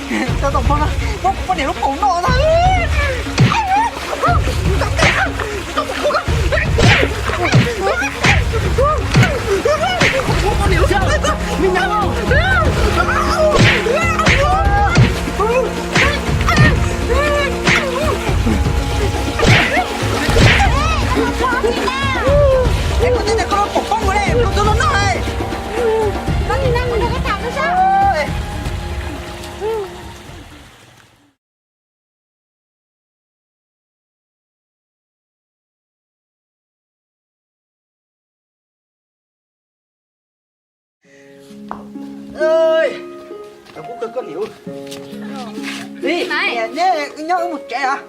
Tau tom no, muab kuv poj niam lub paum noj ntag. Koj niam, neb nyob wb mus tsev os.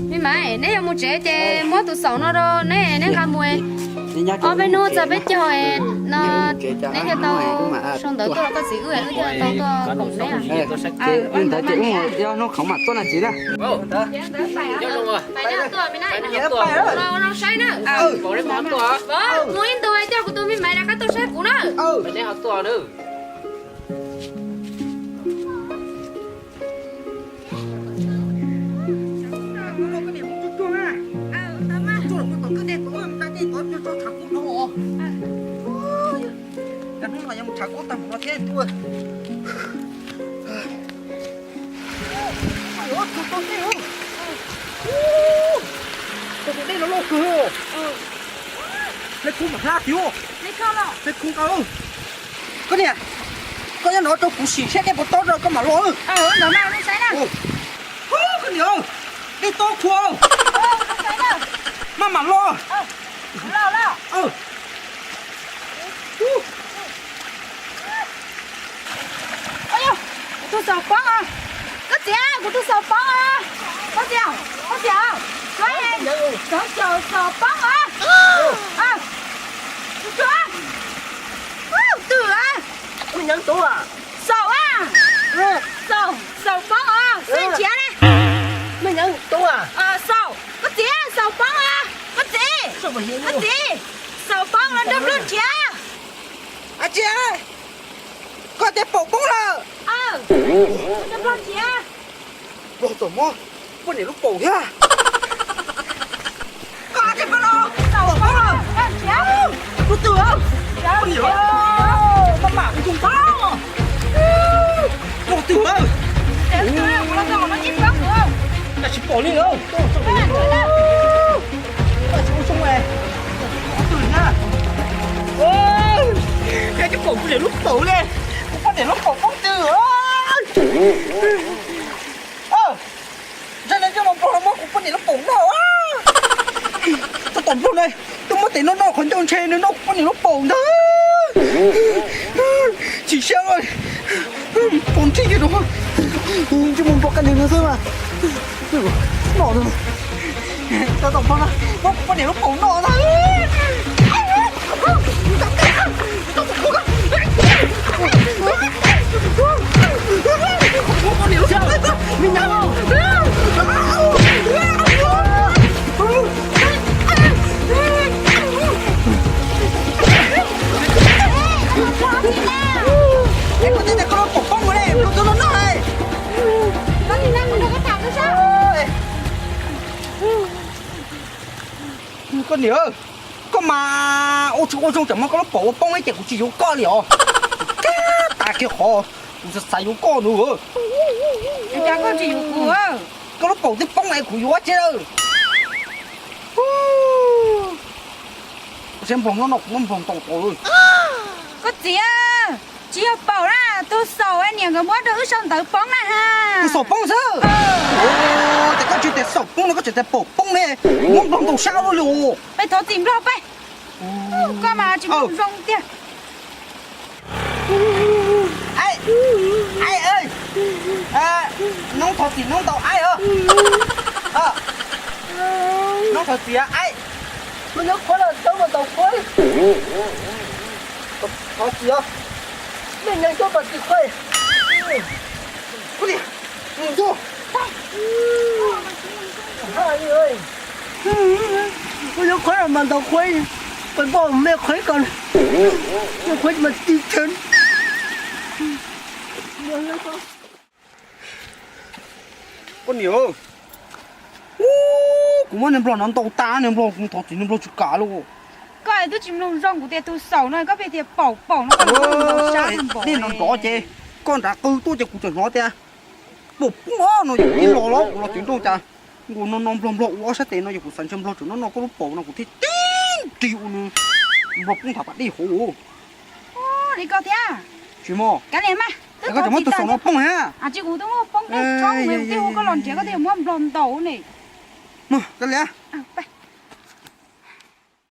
Me Maiv, neb yuav mus tsev ces muab tus xaum no rau neb, neb nqa mus. Ob peb hnub txog peb caug no, neb thiaj tau sau ntawv tuaj rau koj txiv wb, wb thiaj tau tuaj koom neb. Ntawd ces wb mus, hnub qhov mam tuaj na txiv na. Mus ib ntus coj kuv tus Me Maiv rov qab tuaj saib kuv na. Tus dej no loj kawg. Hleb khoob mam hlab tiag. Hleb khoob nqa. Koj niam, koj nyob no rau kuv sim seb dej puas tob rau koj mam los. Koj niam, dej tob khuav. Maj mam los. Kuv tus xaum poob os. Koj txiv, kuv tus xaum poob os. Koj txiv, koj txiv, xaum xaum poob os. Twm, xaum, xaum poob os, xaum nrhiav ne. Xaum, koj txiv, xaum poob os. Koj txiv, koj txiv, xaum poob los nrog nplooj nrhiav. Txiv, koj tias paum poob lawm. Nrog nplooj nrhiav. Nplooj txawm muab poj niam lub paum thiab. Koj tias koj los paum poob lawm. Tus twm, poj niam, maj mam ua zoo ntag. Tus twm, tab sis pom li lawm. Tab sis ua zoo, tus twm na. Koj tsis paum kuv niam lub paum li. Kuv poj niam lub paum poob twg. Ntshai no coj los nplooj no muab kuv poj niam lub paum noj. Tau tom nplooj na, twb muab tes no noj qhov ncauj ntshe nws noj kuv poj niam lub paum ntag. Chim siab, paum nrig kiag rau. Ntsej muag npau qaj niag no xwb mas. Noj no. Tau tom nplooj no muab kuv poj niam lub paum noj ntag. Koj niam, koj mas ua tsis ua zoo tsam muab koj lub paum ua poob ib ces kuv tsis yuav koj li os. Kab tas kiag qhov kuv xav xav yuav koj nus. Koj lub paum twb poob es kuv yuav tsi lawm. Seb nplooj no no kuv muab nplooj tau tau. Koj txiv, tsis yog paum na, tus xaum niam nkawd muab rau wb sau ntawv poob na ha. Tus xaum poob xwb. Ces koj tsis tias xaum poob no, koj tseem tias paum poob ne. Muab nplooj ntau sab ua li. Peb thov txim nplooj peb. Koj mas tsis muaj zoo tiag. Aib, noob thov txim noob ntaus aib os. Noob thov txim aib. Kuv nyob qhuav los tau mas ntaus qhuav. Thov txim os. Nej nyeem tuaj pas txim qhuav. Kuv niam, mus tuaj. Kuv nyob qhuav los mas ntaus qhuav. Pas npoj me qhuav ko, me qhuav mas ti chawv. Koj niam, kuv muab niag nplog no ntaus tas, niag nplog kuv thov txim niag nplog tsis kam li. Koj twb tsis mloog zoo kuv tias tus xaum no koj pheej tias paum paum no, koj ntaus sab npaum li no nrov ces koj nrad qw tuaj ces kuv tseem hnov tias paum poob no, yog kuv ib los los kuv los tsev nrooj cas nkaus no no nplog nplog ua ob sab tes no, yog kuv xav ntshe nplog tseem noj noj koj lub paum no kuv thiaj tib nrig ua nws nplog poob tham pas dej hauv. Li koj thiab. Tsis mog, kav liam mas, koj tseem muab tus xaum no poob thiab. Tsis, kuv twb muab poob dej tshoob, kuv twb hu koj los nrhiav koj thiaj muab nplog ntaus ne. Mog, kav liam.